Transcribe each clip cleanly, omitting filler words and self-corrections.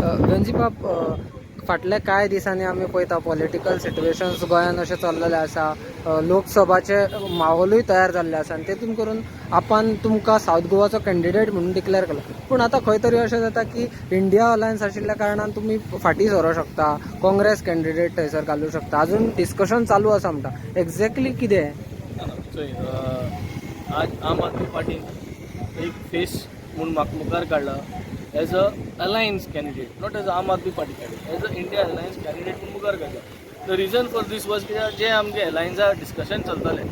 वेंजीबाब, फाटल्या कांय दिसांनी आमी पळयता पॉलिटिकल सिट्युएशन्स गोंयांत अशें चल्लेलें आसा. लोकसभाचे माहोलूय तयार जाल्ले आसा आनी तेतून करून आपण तुमकां सावथ गोवाचो कॅन्डिडेट म्हणून डिक्लेअर केला. पूण आतां खंय तरी अशें जाता की इंडिया अलायन्स आशिल्ल्या कारणान तुमी फाटीं सरूं शकता, काँग्रेस कॅन्डिडेट थंयसर घालूं शकता. अजून डिस्कशन चालू आसा म्हणटा. एक्झॅक्टली कितें? चोय, आज आम आदमी पार्टीन एक फेस म्हूण म्हाका मुखार काडला as a alliance candidate, not as a Aam Aadmi Party candidate, as a India Alliance candidate म्हूण मुखार काडला. The reason for this was कित्याक जे आमचे अलायन्सा डिस्कशन चलतालें,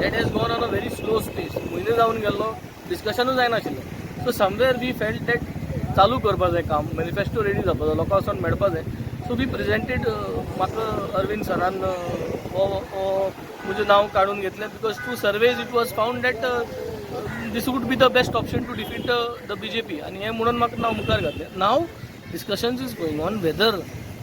that has gone on a very slow pace. म्हयने जावन गेल्लो, डिस्कशनूच जायनाशिल्लें. So somewhere we felt that चालू करपा जाय काम, मॅनिफेस्टो रेडी जावपा जाय, लोकां वचोन मेळपा जाय. So we presented. म्हाका अरविंद सरान हो हो म्हजें नांव काडून घेतलें because through surveys it was found that this would be the best option to defeat the BJP. आनी हें म्हणून म्हाका नांव मुखार घातलें. Now discussions is going on whether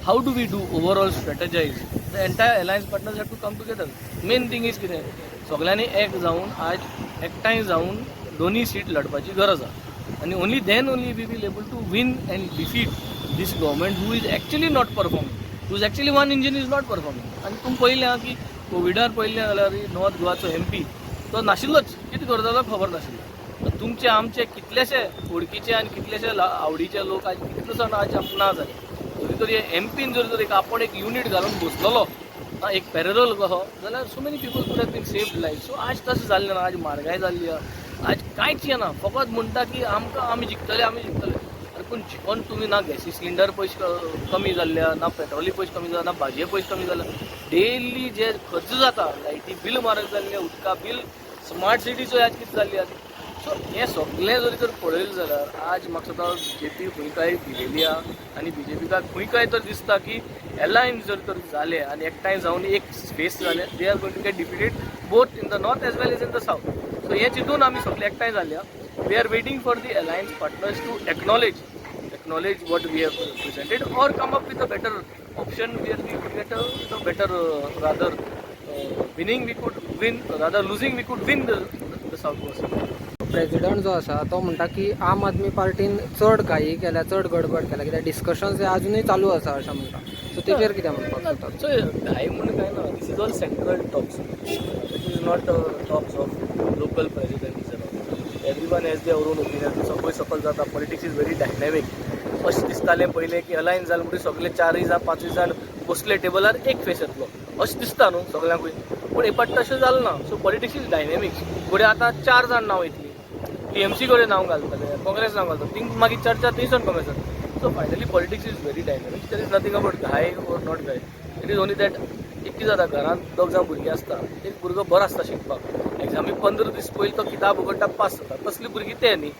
how do we do overall strategize. The entire alliance partners have to come together. Main thing is कितें, सगल्यांनी एक जावन आज एकठांय जावन दोनूय सीट लढपाची गरज आसा आनी only then only we will able to win and defeat this government who is actually not performing, who is actually one engine is not performing. आनी तुमी पळयलें आहा की कोविडार पळयलें जाल्यार नॉर्थ गोवाचो एमपी तो नाशिल्लोच, कितें करतालो खबर नाशिल्लो. तर तुमचे आमचे कितलेशे वळखीचे आनी कितलेशे आवडीचे लोक आज कितले जाण आज आमकां ना जाले. जरी तरी एमपीन जर तर एक आपण एक युनीट घालून बसलेलो एक पॅरलल कसो जाल्यार so many people could have been saved life. So आज तशें जाल्लें ना. आज म्हारगाय जाल्ली आहा, आज कांयच येना. फकत म्हणटा की आमकां आमी जिखतले, आमी जिखतले. आरे, पूण जिखोन तुमी ना गॅसी सिलिंडर पयशे कमी जाल्ले आहा, ना पेट्रोली पयशे कमी जाला, ना भाजये पयशे कमी जाला. डेली जे खर्च जाता, लायटी बील म्हारग जाल्लें, उदका बील, स्मार्ट सिटीचो आज कितें जाल्ली आसा. सो हें सगळें जरी तर पळयलें जाल्यार आज म्हाका दिसता बीजेपी खंय काय भिलेली आहा आनी बीजेपीक खंय काय तर दिसता की एलायन्स जर तर जाले आनी एकठांय जावन एक फेस जाले, they are going to get defeated both in the north as well as in the south. So हें चिंतून आमी सगळे एकठांय जाल्या. We are waiting for the alliance partners to acknowledge what we have presented or come up with a better option where we could get a better, rather winning we could win, rather losing we could win the South Goa seat. President जो आसा तो म्हणटा की आम आदमी पार्टीन चड घाई केल्या, चड गडबड केल्या, कित्याक डिस्कशन्स हे अजुनूय चालू आसा अशें म्हणटा. सो तेजेर कितें म्हणपाक सोदता? So घाई म्हणून काय ना. This is all central talks. It is not talks of local presidents. Everyone has their own opinion. सगळें सकल जाता. Politics is very dynamic. अशें दिसतालें पयलें की अलायन्स जालें म्हणटकीर सगळे चारय जाण, पांचूय जाण बसले टेबलार, एक फेस येतलो अशें दिसता न्हू सगल्यांकूय. पूण हे पाट तशें जालें ना. So politics is dynamics. फुडें आतां चार जाण नांव येतली, टीएमसी कडेन नांव घालतले, काँग्रेस नांव घालतले, थिंग मागीर चर्चा थंयसून कमी जाता. So finally politics is very dynamic. There is nothing about घाय or not घाय. It is only that एक कितें जाता, घरांत दोग जाण भुरगीं आसता. एक भुरगो बरो आसता शिकपाक, एग्जामी 15 दीस पयलीं तो किताब उगडटा, पास जाता. तसलीं भुरगीं ते न्ही.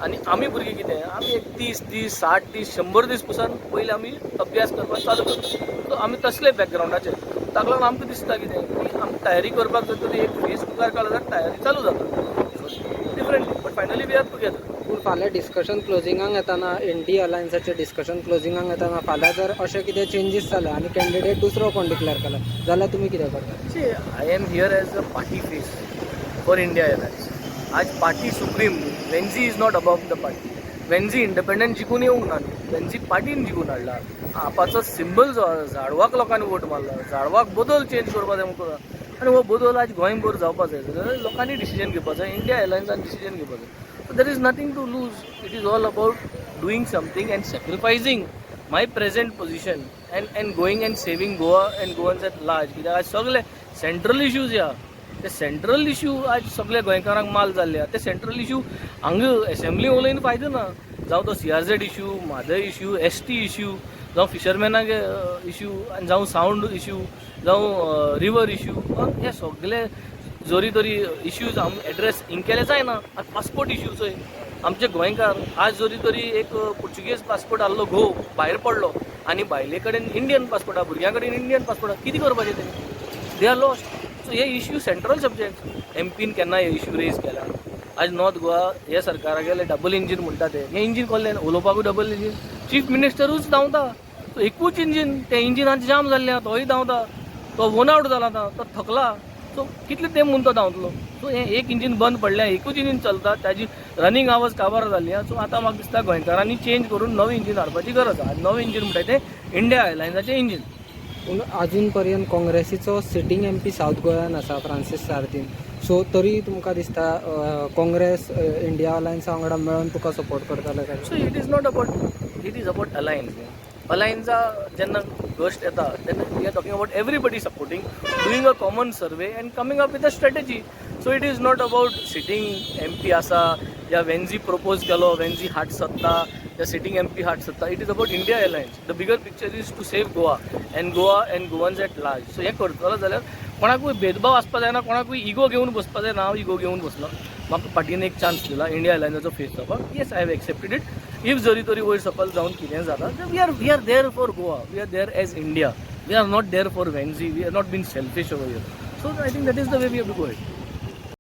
आनी आमी भुरगीं कितें, आमी एक 30 दीस, 60 दीस, 100 दीस पसून पयलीं आमी अभ्यास करपाक चालू करता. सो आमी तसले बॅकग्रावंडाचे. ताका लागून आमकां दिसता कितें की आमकां तयारी करपाक जर तरी एक फेस मुखार काडलो जाल्यार तयारी चालू जाता. So differently, but finally we are together. पूण फाल्यां डिस्कशन क्लोजिंगाक येतना, इंडी अलायन्साचें डिस्कशन क्लोजिंगाक येतना फाल्यां जर अशें कितें चेंजीस जाले आनी कॅन्डिडेट दुसरो कोण डिक्लेअर केलो जाल्यार तुमी कितें करता? See, I am here as a party face for India Alliance. आज party supreme. Venzy is not above the party. Venzy independent जिखून येवंक ना न्हू, वेन्झी पार्टीन जिखून हाडला. आपाचो सिंबल जो आसा, झाडवाक लोकांनी वोट मारला. झाडवाक बदल चेंज करपा जाय म्हणून आनी हो बदल आज गोंयभर जावपा जाय जाल्यार लोकांनी डिसिजन घेवपा जाय, इंडिया अलायन्सान डिसिजन घेवपा जाय. So there is nothing to lose. It is all about doing something and sacrificing my present position and going and saving Goa and Goans at large. कित्याक आज सगळे सेंट्रल इश्यूज ह्या, ते central issue आज सगळे गोंयकारांक माल जाल्ले आहा. ते सेंट्रल इश्यू हांगा एसेंब्ली उलयन फायदो ना. जावं तो CRZ issue, Mhadei issue, ST issue, जावं फिशरमॅनाक इश्यू आनी जावं सावंड इश्यू, जावं रिवर इश्यू, हे सगळे जरी तरी इश्यूज आमी एड्रेस हिंग केले जायना. आनी पासपोर्ट इश्यू चोय, आमचे गोंयकार आज जरी तरी एक पुर्तुगेज पासपोर्ट आहलो, घोव भायर पडलो आनी बायले कडेन इंडियन पासपोर्ट आहा, भुरग्यां कडेन इंडियन पासपोर्ट आहा, कितें करपाचें तेणी? They are lost. So hey issue central subject. MPIN केन्ना हे इश्यू रेज केला? आज नॉर्थ गोवा हे सरकारा गेले डबल इंजीन म्हणटा ते, हें इंजीन कसलें उलोवपाकूय डबल इंजीन. चीफ मिनिस्टरूच धांवता. सो एकूच इंजीन, तें इंजीन आज जाम जाल्लें आहा. तोय धांवता, तो वन आवट जाला आतां, तो थकला. सो कितले तेंप म्हूण तो धांवतलो? सो हें एक इंजीन बंद पडलें, एकूच इंजीन चलता. ताजी रनिंग आवर्स काबार जाल्ली आहा. सो आतां म्हाका दिसता गोंयकारांनी चेंज करून नवें इंजीन हाडपाची गरज आहा. नवें इंजीन म्हणटा तें इंडिया एरलायन्साचें इंजीन. पूण अजून पर्यंत काँग्रेसीचो सिटींग एमपी सावथ गोंयान आसा, फ्रांसीस सार्दीन. सो तरी तुमकां दिसता काँग्रेस इंडिया अलायन्सा वांगडा मेळोन तुका सपोर्ट करतले काय? So it is not about, it is about alliance न्ही. अलायन्सा जेन्ना गोश्ट येता तेन्ना we are talking about everybody supporting, doing a common survey and coming up with a strategy. So it is not about sitting MP आसा या वेन्झी propose केलो, वेन्झी हाट सत्ता या सिटींग एमपी हाट सत्ता. It is about India Alliance. The bigger picture is to save Goa and Goa and Goans at large. So हें करतलो जाल्यार कोणाकूय भेदभाव आसपा जायना, कोणाकूय इगो घेवन बसपा जायना. हांव इगो घेवन बसलो. म्हाका पार्टीन एक चान्स दिला इंडिया अलायन्साचो फेस जावपाक. Yes, I have accepted it. If जरी तरी वयर सकल जावन कितें जाता, we are there for Goa, we are there as India, we are not there for Venzy, we are not been selfish over here. So I think that is the way we have to go it.